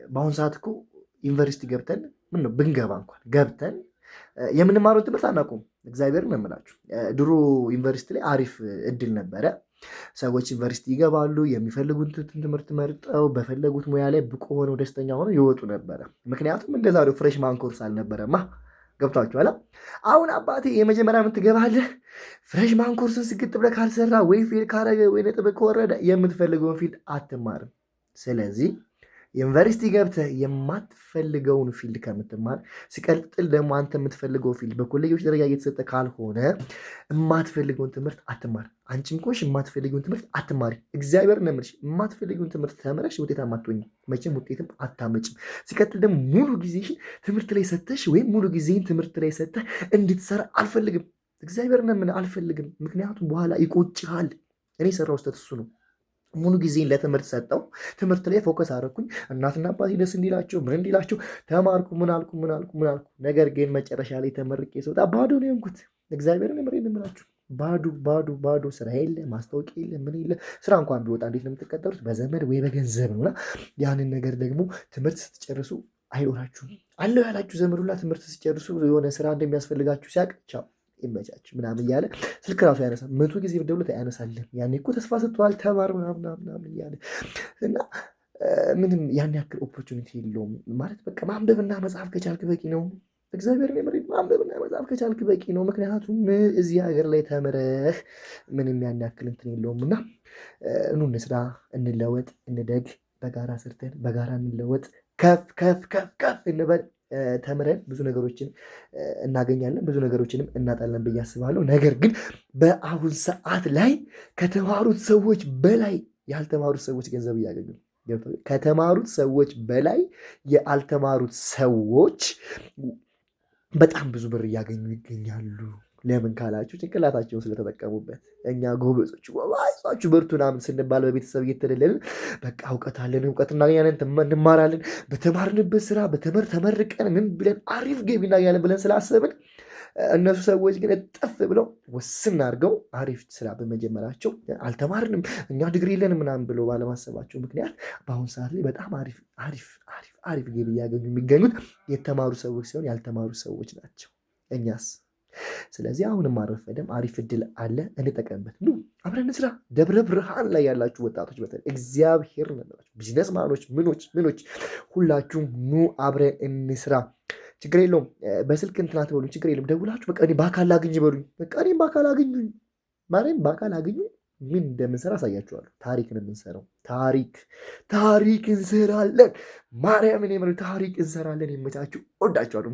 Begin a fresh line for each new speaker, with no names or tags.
በአሁኑ ሰዓት እኮ ዩኒቨርሲቲ ገብተን ምን ነው ብንገባ እንኳን ገብተን የምንማረው ትምህርት አናውቀውም። እግዚአብሔርን ነው የምላችሁ። ድሮ ዩኒቨርሲቲ ላይ አሪፍ እድል ነበረ። ሰዎች ዩኒቨርሲቲ ይገባሉ፣ የሚፈልጉትን ትምህርት መርጠው በፈለጉት ሙያ ላይ ብቁ ሆነው ደስተኛ ሆነው ይወጡ ነበረ። ምክንያቱም እንደ ዛሬው freshman course አልነበረማ። ገብቷችኋል? አሁን አባቴ የመጀመሪያ ዓመት ትገባለህ። Freshman course ን ስግጥ ብለህ ካልሰራ ወይ fail ካረገ ወይ ነጥብ ከወረደ የምትፈልገውን field አትማርም። ስለዚህ ዩኒቨርሲቲ ገብተህ የማትፈልገውን field ከምትማር፣ ሲቀጥል ደግሞ አንተ የምትፈልገው field በኮሌጆች ደረጃ እየተሰጠ ካልሆነ የማትፈልገውን ትምህርት አትማር። አንቺም ከሆንሽ የማትፈልጊውን ትምህርት አትማሪ። እግዚአብሔር ነው የምልሽ። የማትፈልጊውን ትምህርት ተምረሽ ውጤታማ አትሆኝም፣ መቼም ውጤትም አታመጭም። ሲቀጥል ደግሞ ሙሉ ጊዜሽን ትምህርት ላይ ሰተሽ ወይም ሙሉ ጊዜን ትምህርት ላይ ሰተህ እንድትሰራ አልፈልግም። እግዚአብሔር ነው የምልህ፣ አልፈልግም። ምክንያቱም በኋላ ይቆጭሃል። እኔ የሰራው ስህተት እሱ ነው። ሙሉ ጊዜን ለትምህርት ሰጠው። ትምህርት ላይ focus አደረኩኝ። እናትና አባቴ ደስ እንዲላቸው ምን እንዲላቸው ተማርኩ፣ ምን አልኩ፣ ምን አልኩ፣ ምን አልኩ። ነገር ግን መጨረሻ ላይ ተመርቄ ስወጣ ባዶ ነው የሆንኩት። እግዚአብሔርን የምሬን የምላችሁ ባዶ ባዶ ባዶ። ስራ የለ፣ ማስታወቂያ የለ፣ ምን የለ። ስራ እንኳን ቢወጣ እንዴት ነው የምትቀጠሩት? በዘመድ ወይ በገንዘብ ነውና ያንን ነገር ደግሞ ትምህርት ስትጨርሱ አይኖራችሁም። አለው ያላችሁ ዘመድ ሁላ ትምህርት ስትጨርሱ የሆነ ስራ እንደሚያስፈልጋችሁ ሲያውቅ ቻው ይመቻችሁ ምናምን እያለ ስልክ ራሱ ያነሳል። 100 ጊዜ ብትደውልለት አያነሳልህም። ያኔ እኮ ተስፋ ሰጥቶሃል ተማር ምናምን ምናምን እያለ እና ምንም ያን ያክል opportunity የለውም ማለት በቃ ማንበብና መጻፍ ከቻልክ በቂ ነው። እግዚአብሔር የምሬን ማንበብና መጻፍ ከቻልክ በቂ ነው። ምክንያቱም እዚህ ሀገር ላይ ተምረህ ምንም ያን ያክል እንትን የለውም እና ኑ እንስራ፣ እንለወጥ፣ እንደግ፣ በጋራ ሰርተን በጋራ እንለወጥ፣ ከፍ ከፍ ከፍ ከፍ እንበል። ተምረን ብዙ ነገሮችን እናገኛለን፣ ብዙ ነገሮችንም እናጣለን ብዬ አስባለሁ። ነገር ግን በአሁን ሰዓት ላይ ከተማሩት ሰዎች በላይ ያልተማሩት ሰዎች ገንዘብ እያገኙ ነው። ከተማሩት ሰዎች በላይ ያልተማሩት ሰዎች በጣም ብዙ ብር እያገኙ ይገኛሉ። ለምን ካላችሁ ጭንቅላታቸውን ስለተጠቀሙበት። እኛ ጎበዞች አይዟችሁ በርቱ ምናምን ስንባል በቤተሰብ እየተደለልን በቃ እውቀት አለን፣ እውቀት እናገኛለን፣ እንማራለን፣ በተማርንበት ስራ በተመር ተመርቀን ምን ብለን አሪፍ ገቢ እናገኛለን ብለን ስላሰብን፣ እነሱ ሰዎች ግን እጥፍ ብለው ወስን አድርገው አሪፍ ስራ በመጀመራቸው አልተማርንም እኛ ዲግሪ የለንም ምናምን ብለው ባለማሰባቸው ምክንያት በአሁን ሰዓት ላይ በጣም አሪፍ አሪፍ አሪፍ አሪፍ ገቢ እያገኙ የሚገኙት የተማሩ ሰዎች ሲሆን ያልተማሩ ሰዎች ናቸው። እኛስ? ስለዚህ አሁንም አልረፈደም። አሪፍ እድል አለ፣ እንጠቀምበት። ኑ አብረን እንስራ። ደብረ ብርሃን ላይ ያላችሁ ወጣቶች በተለይ እግዚአብሔር ነው፣ business man ኦች፣ ምኖች ምኖች ሁላችሁም ኑ አብረን እንስራ። ችግር የለውም። በስልክ እንትን አትበሉኝ፣ ችግር የለም። ደውላችሁ በቃ እኔ በአካል ላግኝ በሉኝ። በቃ እኔም በአካል አግኙኝ፣ ማርያም በአካል አግኙኝ። ምን እንደምንሰራ አሳያችኋለሁ። ታሪክ ነው የምንሰራው። ታሪክ ታሪክ እንሰራለን። ማርያምን የምር ታሪክ እንሰራለን። ይመቻችሁ። ወዳችኋለሁ።